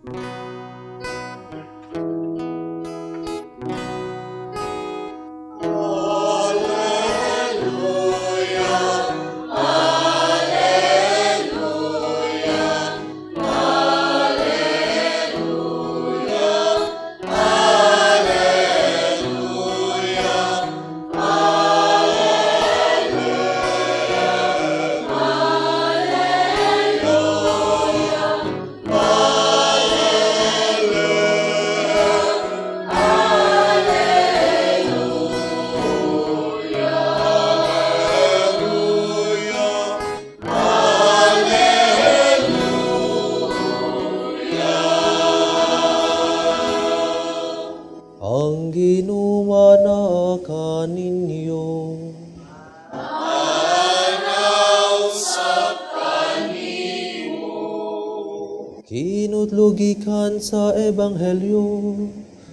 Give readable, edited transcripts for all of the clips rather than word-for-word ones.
Ang Ginoo maanaa kaninyo. Kinutlo gikan sa Ebanghelyo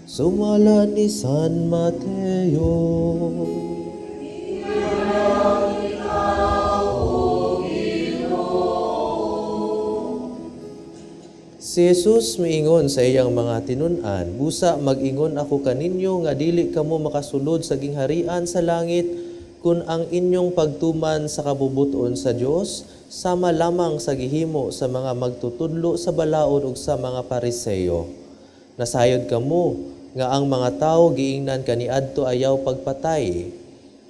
sumala ni San Mateo. Si Jesus miingon sa iyang mga tinun-an, "Busa mag-ingon ako kaninyo nga dili kamo makasulod sa gingharian sa langit kun ang inyong pagtuman sa kabubut-on sa Dios sama lamang sa gihimo sa mga magtutudlo sa balaod ug sa mga Pariseo. Nasayod kamo nga ang mga tawo giingnan kaniadto ayaw pagpatay.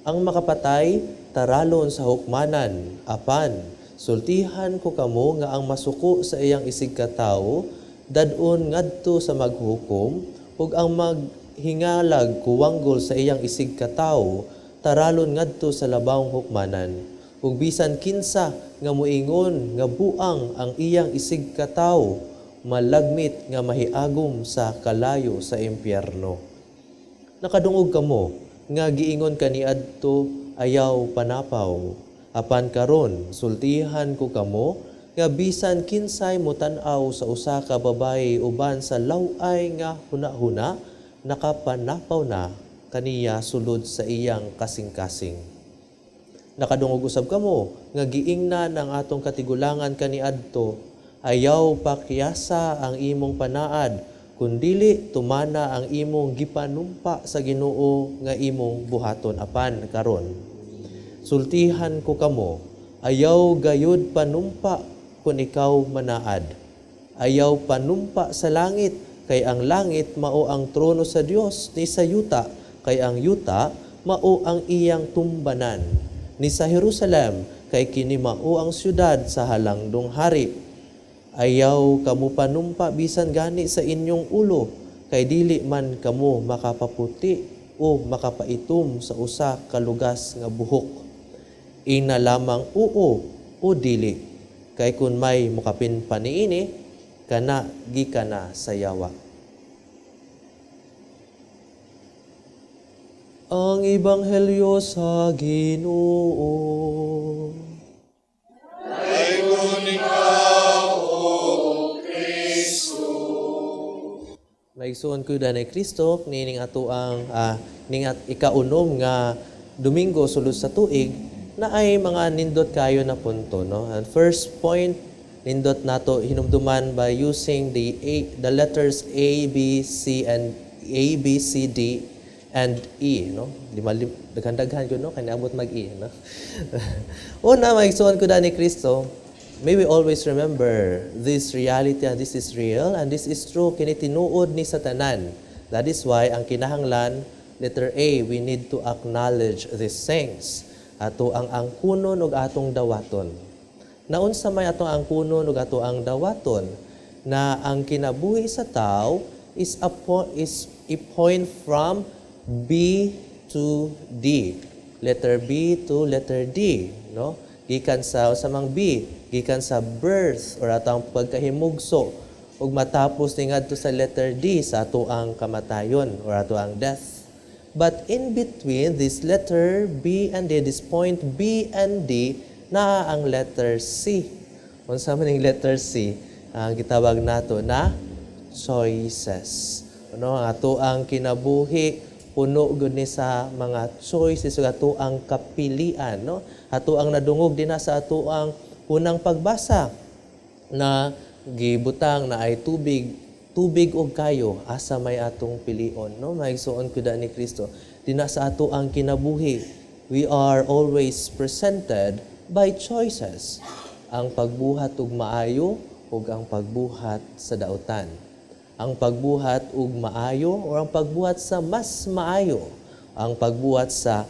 Ang makapatay taralon sa hukmanan, apan sultihan ko kamo nga ang masuko sa iyang isigkatawo dad-on ngadto sa maghukom, ug ang maghingalag kuwanggol sa iyang isigkatawo taralon ngadto sa labawng hukmanan. Ug bisan kinsa nga moingon nga buang ang iyang isigkatawo, malagmit nga mahiagom sa kalayo sa impyerno. Nakadungog kamo nga giingon kaniadto, ayaw panapaw. Apan karon sultihan ko kamo nga bisan kinsay motan-aw sa usa ka babaye uban sa law-ay nga hunahuna, nakapanapaw na kaniya sulod sa iyang kasing-kasing. Nakadungog usab kamo nga giingnan ang atong katigulangan kaniadto, ayaw pakyasa ang imong panaad, kundili tumana ang imong gipanumpa sa Ginoo nga imong buhaton. Apan karon sultihan ko kamo, ayaw gayud panumpa kung ikaw manaad. Ayaw panumpa sa langit, kay ang langit mao ang trono sa Dios, ni sa yuta, kay ang yuta mao ang iyang tumbanan, ni sa Jerusalem, kay kini mao ang syudad sa halangdong hari. Ayaw kamo panumpa bisan gani sa inyong ulo, kay dili man kamo makapaputi o makapaitom sa usa ka lugas nga buhok. Ingna lamang oo o dili, kay kun may mokapin pa niini, kana gikan na sa yawa." Ang Ebanghelyo sa Ginoo. Dayon ikaw, O Kristo. Maigsuon ko ni Kristo, niining ato ang ning at ikaunom nga Domingo sulod sa tuig na ay mga nindot kayo na punto, no? And first point, nindot nato hinumduman by using the letters A B C and A B C D and E, no? Lima, daghan-daghan gyud, no, kay naabot mag E, no? Una, maigsuon ko ni Kristo, may we always remember this reality, and this is real and this is true. Kini tinuod ni sa tanan. That is why ang kinahanglan, letter A, we need to acknowledge these things. Ato ang angkunon ug atong dawaton. Naunsa may atong angkunon ug ato ang dawaton? Na ang kinabuhi sa tao is a point from B to D. Letter B to letter D, no? Gikan sa mang B, gikan sa birth or atong pagkahimugso ug matapos ni ngadto sa letter D sa ato ang kamatayon or ato ang death. But in between this letter B and D, this point B and D, naa ang letter C. Unsa man ning letter C? Ang gitawag nato na choices. Ano, ang ato ang kinabuhi puno gud ni sa mga choices ug ato ang kapilian, no? Ato ang nadungog dinha sa ato ang unang pagbasa na gibutang na ay tubig Tubig og kayo, asa may atong pilion, no, mga igsoon ko ni Kristo? Dinha sa ato ang kinabuhi, we are always presented by choices: ang pagbuhat og maayo ug ang pagbuhat sa dautan, ang pagbuhat og maayo o ang pagbuhat sa mas maayo, ang pagbuhat sa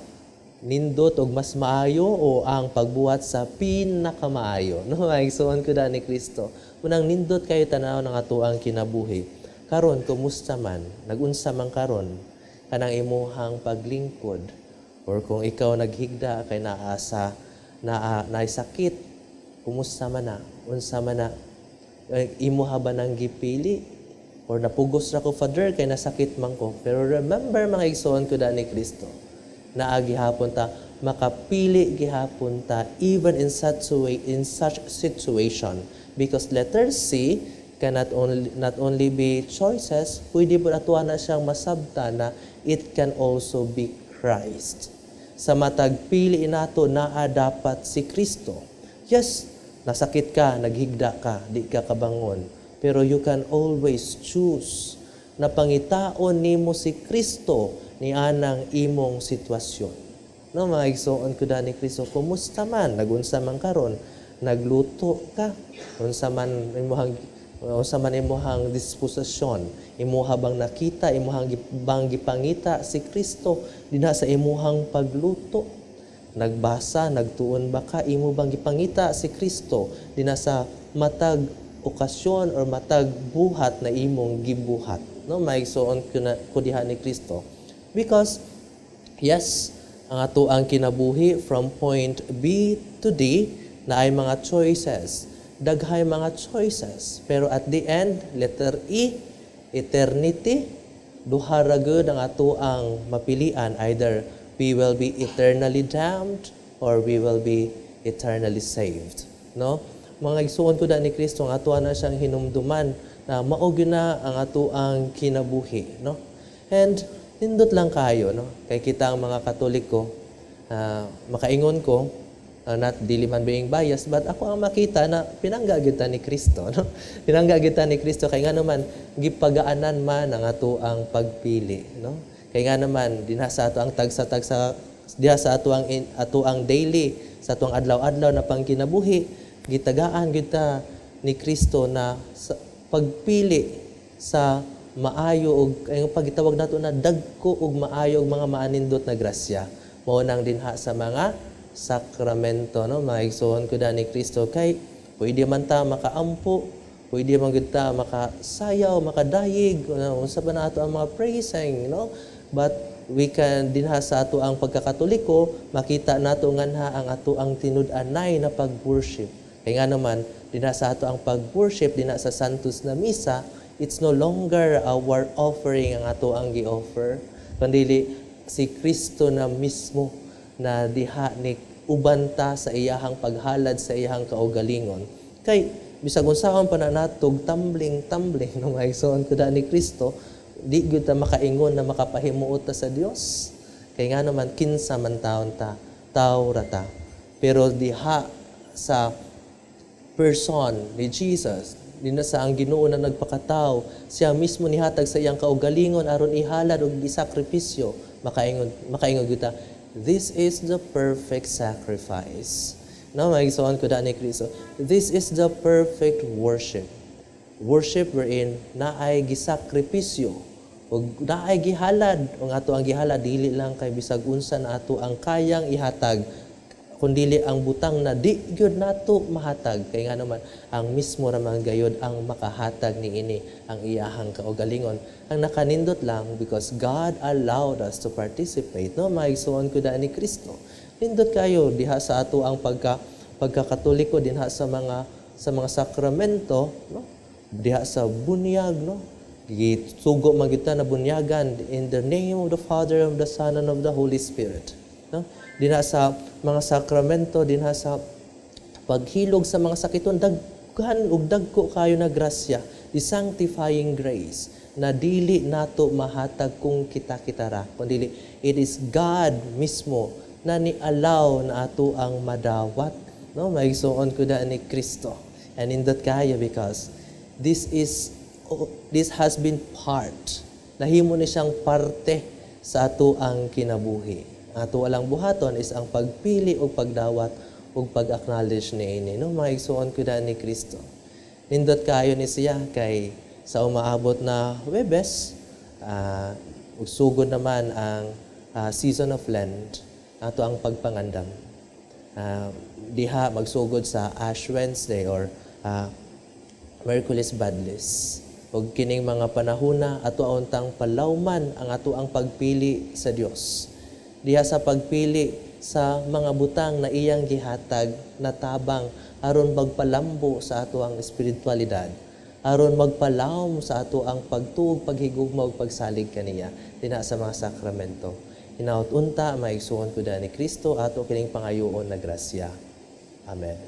nindot og mas maayo o ang pagbuhat sa pinakamaayo, no, mga igsoon ko ni Kristo? Unang nindot kayo tanaw ng atoang kinabuhi karon. Kumusta man, nagunsa man karon kanang imuhang paglingkod, or kung ikaw naghigda kay naa sa naa naay sakit, kumusta man na, unsa man na, eh, imuha ba nang gipili or napugos ra ko, Father, kay nasakit man ko? Pero remember, mga igsoon ko ni Kristo, naa gihapon ta, makapili gihapon ta even in such situation, because letter C cannot only not only be choices, pwede po ato na siyang masabta na it can also be Christ. Sa matag pili nato, naa dapat si Kristo. Yes, nasakit ka, naghigda ka, di ka kabangon, pero you can always choose na pangitaon nimo si Kristo ni anang imong sitwasyon. No, mga igsoon ko ni Kristo, kumusta man, nagunsa man karon, nagluto ka, unsa man imuhang disposisyon, imuha bang nakita, imuhang bang gipangita si Kristo dinha sa imuhang pagluto? Nagbasa, nagtuon ba ka, imo bang gipangita si Kristo dinha sa matag okasyon or matag buhat na imong gibuhat? No, mga igsoon ko na ko diha ni Kristo. Because yes, ang ato ang kinabuhi from point B to D na ay mga choices. Daghay mga choices. Pero at the end, letter E, eternity, duha ra gyud ang ato ang mapilian. Either we will be eternally damned or we will be eternally saved. No? Mga igsuon ko da ni Kristo, ang ato na siyang hinumduman na mao gyud na ang ato ang kinabuhi. No? And nindot lang kayo, no? Kay kita ang mga Katoliko, makaingon ko, not dili man being biased, but ako ang makita na pinangga gyud ta ni Kristo, no? Pinangga gyud ta ni Kristo kay nga naman gipagaanan man ang ato ang pagpili, no? Kay nga naman dinha sa ato ang tagsa-tagsa, diha sa ato ang daily, sa ato ang adlaw-adlaw na pangkinabuhi, gitagaan gyud ta ni Kristo na sa pagpili sa maayo og ang pagitawag nato na dagko og maayo og mga maanindot na grasya, mao nang dinha sa mga sakramento, no, mga igsoon ko ni Kristo? Kay pwede man ta makaampo, pwede man gud ta makasayaw, makadayig, no, unsa pa nato ang mga praising, no? But we can dinha sa ato ang pagkakatoliko, makita nato nganha ang ato ang tinud-anay na pag-worship. Kay nga naman dinha sa ato ang pag-worship dinha sa Santos na Misa, it's no longer our offering ang ato ang gi-offer, kundi si Kristo na mismo na diha ni uban ta sa iyahang paghalad sa iyahang kaugalingon. Kay bisag unsaon pa na natog tumbling tumbling, no, mga igsoon ko ni Kristo, di gyud ta makaingon na makapahimuot ta sa Dios. Kay nga naman kinsa man taon ta, tawo ra ta. Pero diha sa person ni Jesus, dinha sa ang Ginoo na nagpakatao, siya mismo nihatag sa iyang kaugalingon aron ihalad og gisakripisyo, makaingon gyud ta, this is the perfect sacrifice. No, mga igsoon ko ni Kristo, this is the perfect worship. Worship wherein naay gisakripisyo ug naay gihalad. Ang ato ang gihalad dili lang kay bisag unsa na ato ang kayang ihatag, kundili ang butang na di gyud nato mahatag, kay nga naman ang mismo ra man gayud ang makahatag niini, ang iyahang kaugalingon. Ang nakanindot lang, because God allowed us to participate, no, mga igsoon ko ni Kristo? Nindot kayo diha sa ato ang pagkakatoliko dinha sa mga sakramento, no, diha sa bunyag, no? Gitugo man kita na bunyagan in the name of the Father, of the Son, and of the Holy Spirit, no? Dinha sa mga sakramento, dinha sa paghilog sa mga sakiton, daghan ug dagko kayo na grasya, the sanctifying grace na dili nato mahatag kung kita-kita ra, kundi it is God mismo na ni-allow na ato ang madawat, no, mga igsoon ko ni Kristo? And nindot kayo because this is this has been part. Nahimo ni siyang parte sa ato ang kinabuhi. Ang ato lang buhaton is ang pagpili o pagdawat o pag-acknowledge niini, no, mga igsuon ko ni Kristo? Nindot kayo ni siya kay sa umaabot na Huwebes, sugod naman ang season of Lent, ato ang pagpangandam. Diha magsugod sa Ash Wednesday or Miyerkules Badlis. Ug kining mga panahona, ato untang palawman ang ato ang pagpili sa Dios. Diha sa pagpili sa mga butang na iyang gihatag na tabang aron magpalambo sa ato ang espiritualidad, aron magpalawom sa ato ang pagtuo, paghigugma ug pagsalig kaniya dinha sa mga sakramento. Hinaot unta, mga igsuon ko ni Kristo, ato kining pangayoon na grasya. Amen.